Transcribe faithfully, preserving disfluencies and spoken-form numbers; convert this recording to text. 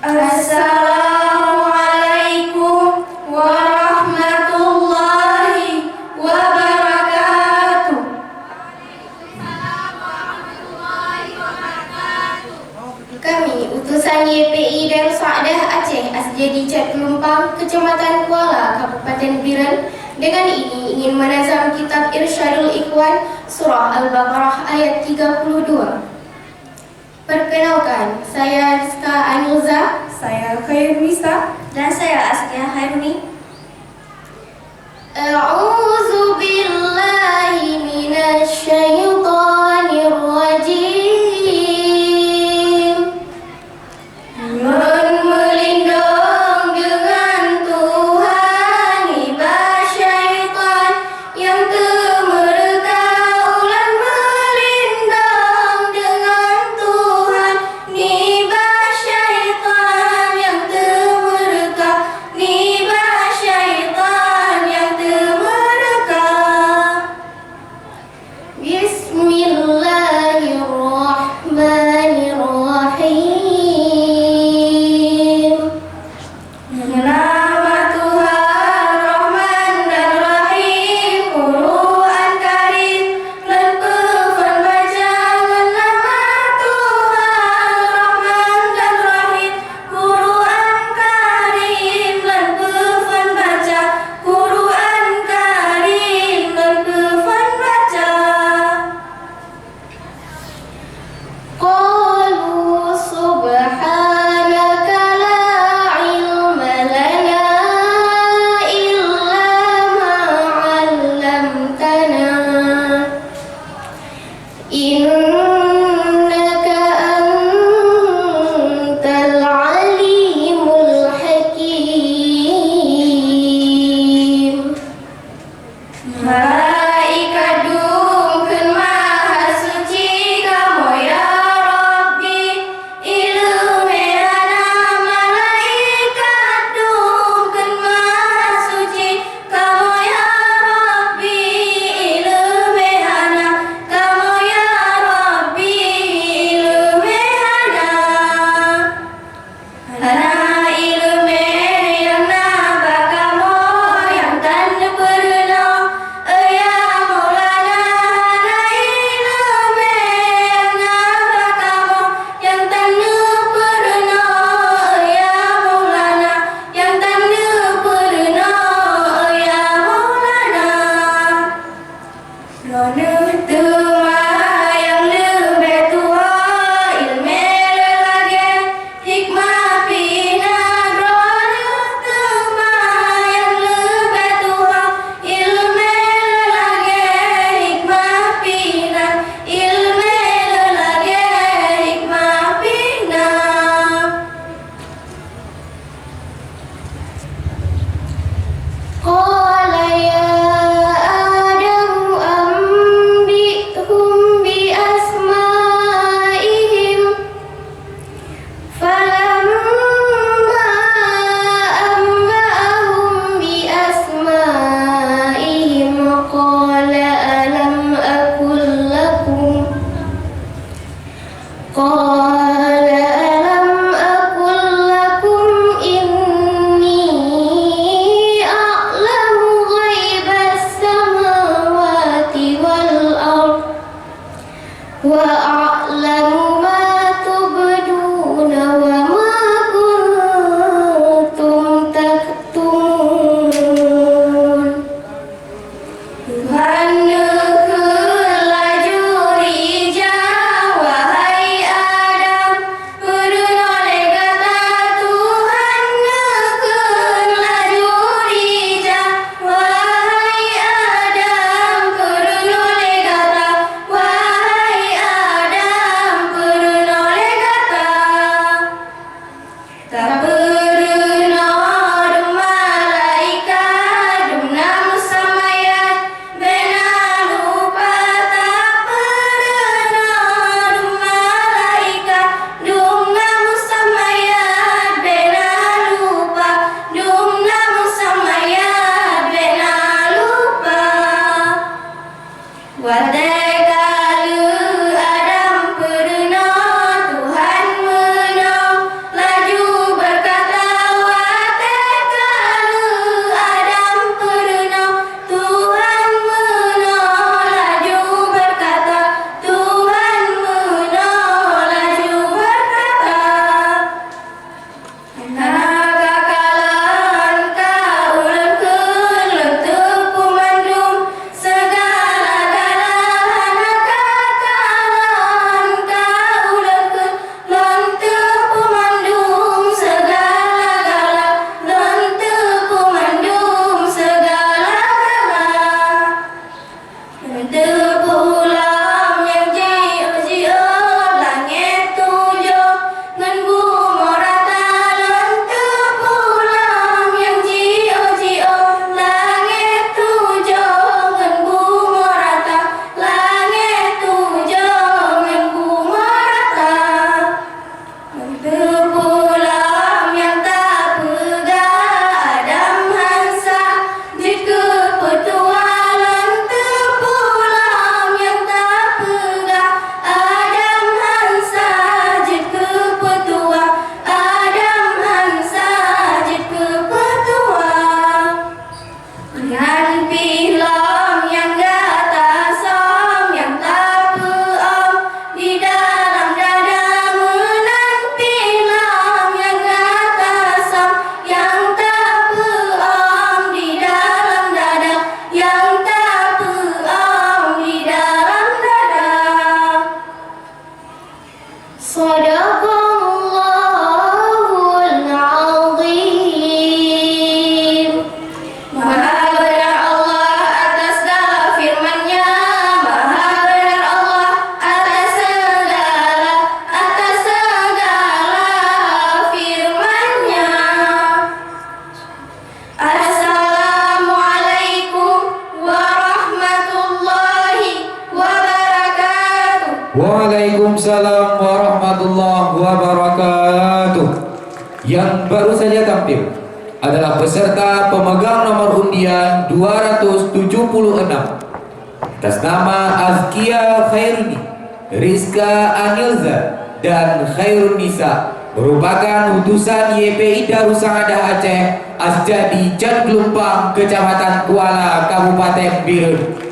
Assalamualaikum warahmatullahi wabarakatuh. Kami, utusan Y P I Darussaaddah Aceh, Asjadi Cat Pelumpang, Kecamatan Kuala, Kabupaten Bireuen, dengan ini ingin menazam kitab Irsyadul Ikhwan, surah Al-Baqarah ayat tiga puluh dua. Perkenalkan, saya Rizka Anilza. Saya Khairunisa. Dan saya Askia Khairuni. A'udzu billahi minasy syaithanir rajim. Lôn meulindong deungon Tuhan nibak syaitan nyang teumeureuka. Ulôn meulindong deungon Tuhan nibak syaitan nyang teumeureuka, nibak syaitan nyang teumeureuka. Bismillahirrahmanirrahim. Nama Tuhan Rahman dan Rahim, Quran Karim, lôn peuphon baca ngon nama Tuhan Rahman dan Rahim, Quran Karim, lôn peuphon baca, Quran Karim, lôn peuphon baca. Qalu subhanaka la ilma lana illa ma 'allamtana, innaka antal alimul hakim. Malaikat dum kheun mahasuci kamoe ya Rabbi, ileumèe hana. Malaikat dum kheun mahasuci kamoe ya Rabbi, ileumèe hana. Kamoe ya Rabbi, ileumèe hana. Hana ileumèe nyang na bak kamoe nyang tan neupeurunoe, ya Maulana. Hana ileumèe nyang na bak kamoe nyang tan neupeurunoe, ya Maulana, nyang tan neupeurunoe, ya Maulana. Droeneuh teuma nyang leubeh tuha ileumèe lôn lagèe, hikmah pih na. Droeneuh teuma nyang leubeh tuha ileumèe lôn lagèe, hikmah pih na. Ileumèe lôn lagèe, hikmah pih na. Qala ya Adamu anbi'hum bi asma'ihim. Falamma anba'ahum bi asma'ihim qala alam aqul lakum Qala alam aqul lakum inni a'lamu ghaibas samawati wal ard, wa a'lamu ma tubduna wa ma kuntum taktumun. Tuhan neukheun laju rijang, wahai Adam, peurunoe lé gata. Tuhan neukheun laju rijang, wahai Adam, peurunoe lé gata. Wahai Adam, peurunoe lé gata. Tapeurunoe dum malaikat, dum na meusamayat, bèk na lupa. Tapeurunoe dum malaikat, dum na meusamayat, bèk na lupa. Dum na meusamayat, bèk na lupa. Watèe ka lheueh Adam peurunoe, Tuhan meunoe laju Waalaikumsalam warahmatullahi wabarakatuh. Yang baru saja tampil adalah peserta pemegang nomor undian dua ratus tujuh puluh enam, atas nama Azkia Khairuni, Rizka Anilza, dan Khairunisa, merupakan utusan Y P I Darussahadah Aceh, Asjadi Cot Geulumpang, Kecamatan Kuala, Kabupaten Bireuen.